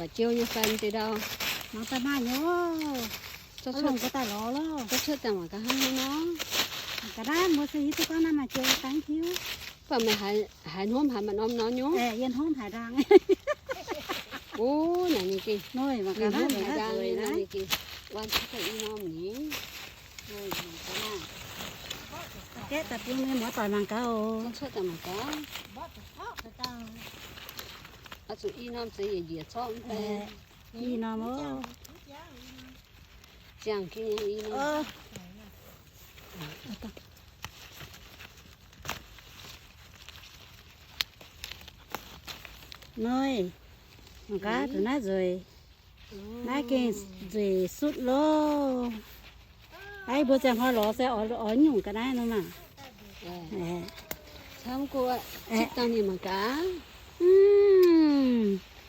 Baac jiou nyei fai deix ndau. Mangc daaih maaih nyei oc. Zorqv cuotv daaih lorz loh. Zorqv cuotv daaih mangc gaax hnangv haaix nor. Mangc gaax naaiv mbuo se hiuv duqv gorngv naaiv maaih jiou dangv hiuv. Baac meih haiz hnomv haiz maaih norm nor nyei. Yie hnomv haiz ndaang. Ov, naaic ninh gengh, ninh hnomv haiz ndaang nyei, ninh gengh. Wan cuotv daaih i norm nyei. Gaeqv daaih bun mienh muoz-doic mangc gaax oc. Cuotv daaih mangc gaax. Oix zuqc i norm zeix yietc njiec zorqv mv bei. I norm oc. Ziangh jienv nyei i norm. Noiv, mangc gaax zuqc naaiv nzueic. Naaiv gengh nzueic sutv loh. Aav, mbuo ziangh hnoi lorz se oix nyungc ga'naaiv nor maah. Camv guoqv, zipv dangh ninh mangc gaax.